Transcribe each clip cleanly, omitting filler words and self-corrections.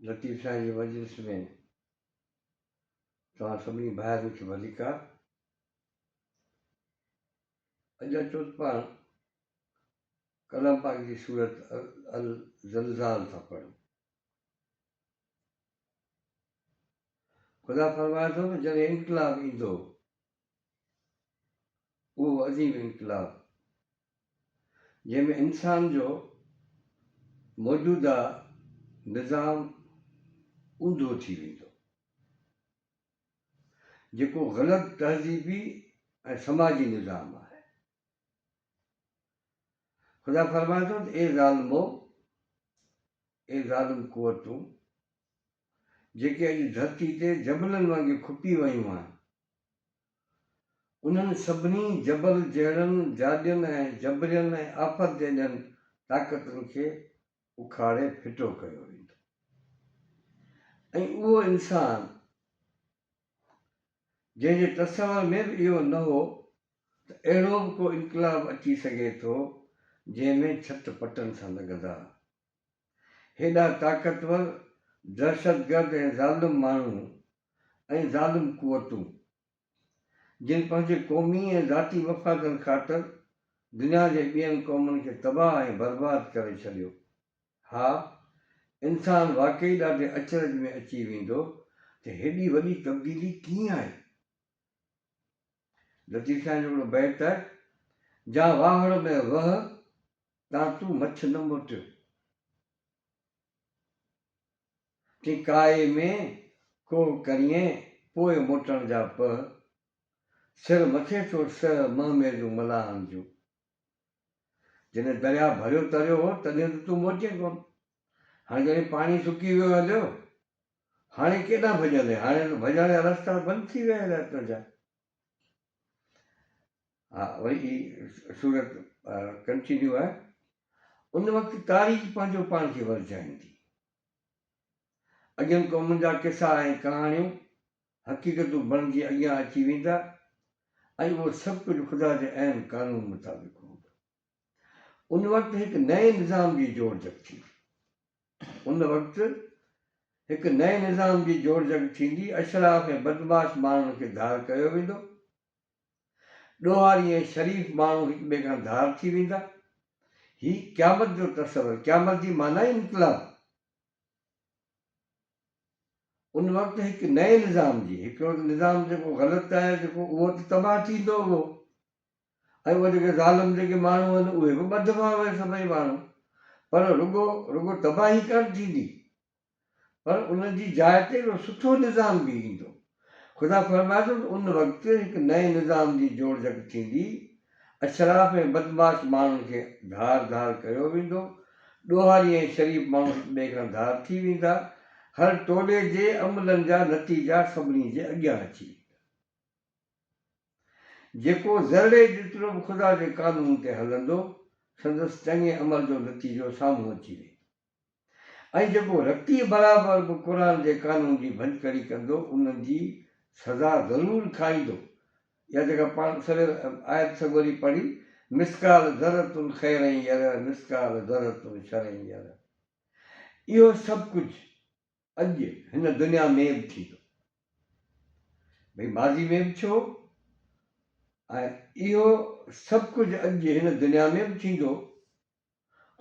لطيف سائين جي مجلس ۾ توهان سڀني ڀائرن کي ڀليڪار. اڄ اچو ته پاڻ ڪلام پاڪ جي سورت الزلزال ٿا پڙهون. خدا فرمائي ٿو ته جڏهن انقلاب ايندو، اهو عظيم انقلاب جنهن ۾ انسان جو موجوده نظام اونڌو ٿي ويندو، جيڪو غلط تهذيبي ۽ سماجي نظام آهي. خدا فرمائي ٿو ته اي ظالمو، اي ظالم قوتون، جيڪي اڄ ڌرتي تي جبلن وانگي کپي ويون آهن، انهن سڀني جبل جهڙن جاڏين ۽ جبرين ۽ آفت جيڏين طاقتن کي اکاڙي ڦٽو ڪيو ويندو ۽ اهو انسان جنهن جي تصور ۾ به اهو نه هو ته اهڙو به ڪو انقلاب اچي سگهي ٿو جنهن ۾ ڇت پٽن سان لڳندا. هيڏا طاقتور، دهشتگرد ۽ ظالم ماڻهو ۽ ظالم قوتون، جن پنهنجي قومي ۽ ذاتي مفادن خاطر دنيا جي ٻين قومن کي تباهه ۽ برباد ڪري ڇڏيو. ها، انسان واقعي ڏاڍي اچرج ۾ اچي ويندو ته هيڏي وڏي تبديلي ڪيئن آئي؟ لطيف سائين جو هڪڙو بيت آهي، جا واهڙ ۾ وهه، تان تون مڇ نه موٽيو. ڪي ڪائي ۾ ڪوهه ڪرين، پوء موٽڻ جا پهه. سر مٿي ٿو سهه مهميزون ملاحن جون. جڏهن درياء ڀريو تريو هو، تڏهن ته تون موٽين ڪونه. هاڻي جڏهن پاڻي سڪي ويو هليو، هاڻي ڪيڏانهن ڀڄندين؟ هاڻي ته ڀڄڻ جا رستا بند ٿي ويا هليا تنهنجا. ها وري هي سورت ڪنٽينيو آهي. ان وقت تاريخ پنهنجو پاڻ کي ورجائيندي. اڳين قومن جا قصا ۽ ڪهاڻيون حقيقتون بڻجي اڳيان اچي ويندا ۽ اهو سڀ ڪجهه خدا جي عين قانون مطابق هوندو. ان وقت هڪ نئين نظام جي جوڙجڪ ٿيندي. ان وقت هڪ نئين نظام جي جوڙجڪ ٿيندي، اشراف ۽ بدمعاش ماڻهن کي ڌار ڪيو ويندو. ڏوهاري ۽ شريف ماڻهو هڪ ٻئي کان ڌار ٿي ويندا. هي قيامت جو تصور، قيامت جي معنيٰ ئي انقلاب. ان وقت هڪ نئين نظام جي، هڪڙو ته نظام جيڪو غلط آهي جيڪو اهو ته تباهه ٿيندو اهو ۽ اهي جيڪي ظالم جيڪي ماڻهو آهن اهي به ٻڌبا اهي سڀئي ماڻهو پر رڳو رڳو تباهي ڪانه ٿيندي. پر ان جي جاء تي هڪڙو سٺو نظام به ايندو. خدا فرمائي ٿو ته ان وقت هڪ نئين نظام جي جوڙجڪ ٿيندي، اشراف ۽ بدمعاش ماڻهن کي ڌار ڌار ڪيو ويندو، ڏوهاري ۽ شريف ماڻهو هڪ ٻئي کان ڌار ٿي ويندا، هر ٽولي جي عملن جا نتيجا سڀني جي اڳيان اچي ويندا. جيڪو ذرڙي جيترو به خدا جي قانون تي هلندو، سندس چڱي عمل جو نتيجو سامهون اچي ويندو. ۽ جيڪو رتيء برابر به قرآن جي قانون جي ڀڃڪڙي ڪندو ان جي سزا ضرور کائيندو. اها جيڪا پاڻ سوير آيت سڳوري پڙهي، مثقال ذرة خيرا يره مثقال ذرة شرا يره. اهو سڀ ڪجهه اڄ هن دنيا ۾ به ٿيندو. ڀئي ماضي ۾ به ٿيو ۽ اهو سڀ ڪجهه اڄ هن دنيا ۾ به ٿيندو.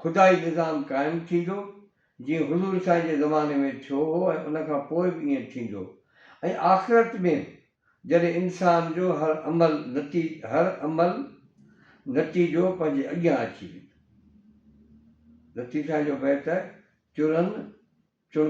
خدائي نظام قائم ٿيندو، جيئن حضور سائين جي زماني ۾ ٿيو هو ۽ ان کان پوء به ائين ٿيندو ۽ آخرت ۾ به جڏهن انسان جو هر عمل هر عمل نتيجو پنهنجي اڳيان اچي ويندو. لطيف سائين جو بيت آهي، چرن